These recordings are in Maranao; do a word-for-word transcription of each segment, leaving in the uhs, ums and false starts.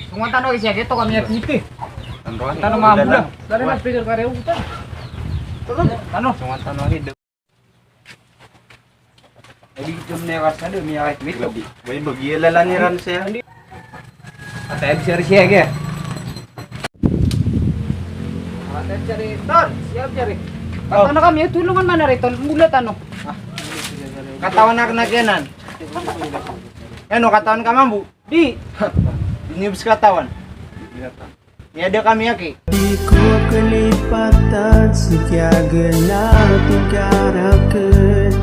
Songowan tano, isa dito kami a piti. Tano mambo na. Dari mas pikir kareo kita. Tano. Songowan tano, ida. Edi gito miyakasado, miyakasado. Bagi, bagi, bagi lalan iran saya. Atay, bisa ri siya, ge. Atay, bisa ri. Tol, siya, bisa ri. Oh. Tano kami, tulungan mana ri, Tol? Mula tano. Ah. Katawan ako na kiyanan. Ano, katawan ka mambo? Di. Di niyo bes katawan. Miyada kami aki. Di ko kalipatan so kiyaganatan ka rakn.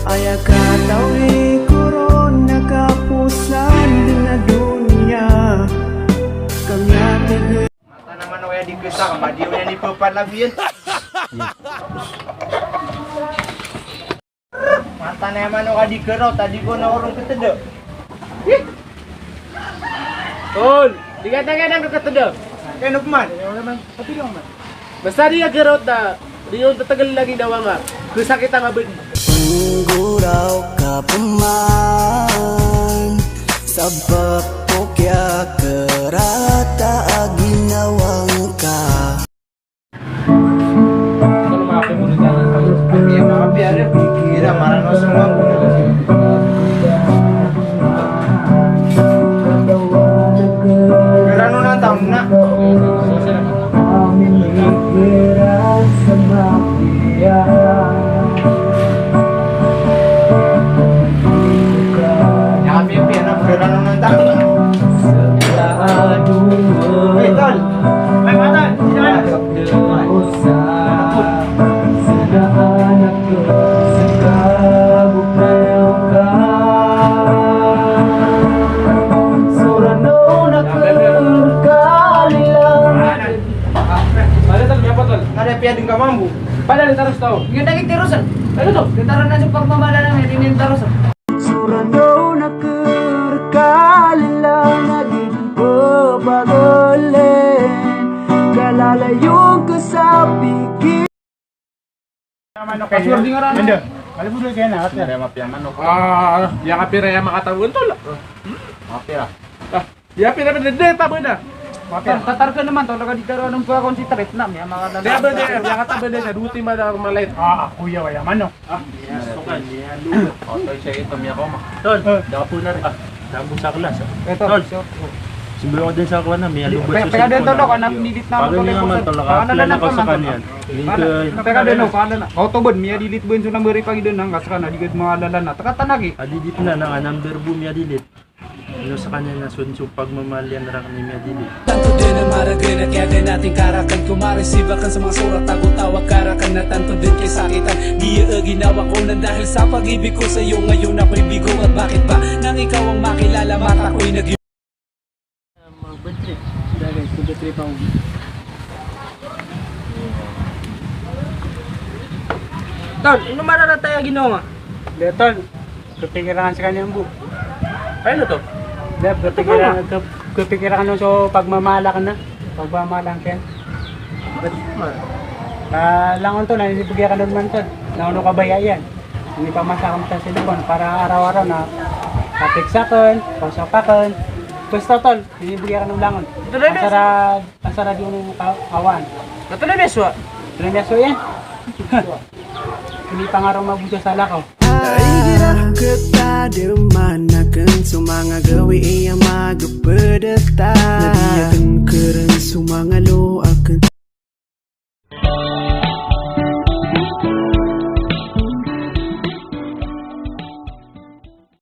Aya katawi ko ron na kaposan dn a doniya. Kami a tig Mata na manok aya di kesa, ka madiyaw niyan i pepad labiyan. Mata na aya manok a di keraot, a di ko na orong keteda. Tol, di ka tanggadan ka keteda. Kaya no peman. Basta di ka keraot na, di on tetegel lagi dawa nga. Kesakitan ka bedi. Penggoraw ka peman, sabap ko kiyakerata a ginawa ngka. Ada piya dengka mambo. Pada di taros tao. Ingka dagi tarosan. Ano to? Getaran na so pagmamala na may dinin tarosan. Sorano na kerkala lagi bebagelen, kalalayo ka sa pikir. Manok, kasuwar di ngaran. Anda? Kali budo kena, kata. Anda, mapiya manok. Ah, ya kapira ya makataw, Tol? Mapiya. Ah, ya pira, pira, de, de, tabo na. Mapiya. Tatar ka naman, Tol, ka di taro anong pa concentrate na, miya makataw. Tabo de, ya katabo de, sa duti ma da malit. Ah, kuya, waya manok. Ah, iya, sukan, iya, lupa. Oto, isa ito, miya ko ma. Tol, eh, daw po na rin. Ah, dambo sa kelas, ah. Eto, Tol. Sebelum din sa kuwan na, miya lubot sa cellphone, Tol, na. Pagkadin, Tol, ko sa kanya. Link, Tol. Pagkadin, Tol, ko sa kanya. Oto, bon, miya delete, bon, so number, pagidon, hangkas ka na, di ka maalala na. Teka, tanagi. Ah, delete na, na, number bo, miya delete. Ino sa kanya na so, so pagmamalian rakn i miya delete. Tanto dn a maragn a kiyaganatan ka rakn ko maresiba kn sa manga sorat ago tawag ka rakn na tanto dn kiyasakitan. Giya a ginawa ko nan dahil sa pag-ibig ko sa'yo, ngayon ako'y bigo at bakit ba nang ikaw ang makilala, mata ko'y nag- Mag-battery. Dahil ko battery pa ako. Tol, ino mararata aya ginawa nga? Di, Tol. Kapikir akn skaniyan bo. Ay, ano to? Di, kapikir akn, kap-, kapikir akn so pagmamahal akn na. Pagmamahal akn kiyan. Ba't ma- Ah, langon, Tol, na inibgay akn on man, Tol. Na ono ka baya iyan. Inipamasa akn sa cellphone para araw-araw na ka-text akn, kausap akn. Basta, Tol, inibgay akn on langon. Ito na, Tol. Asar a Asar a di on kawaan. Na Tol, na miyasowa. Tol, na miyasowa iyan. Inipangaro mabota sa lakaw. Ay, igira kata di man akn so manga gawii a magpedeta. Na di akn keren so manga lo-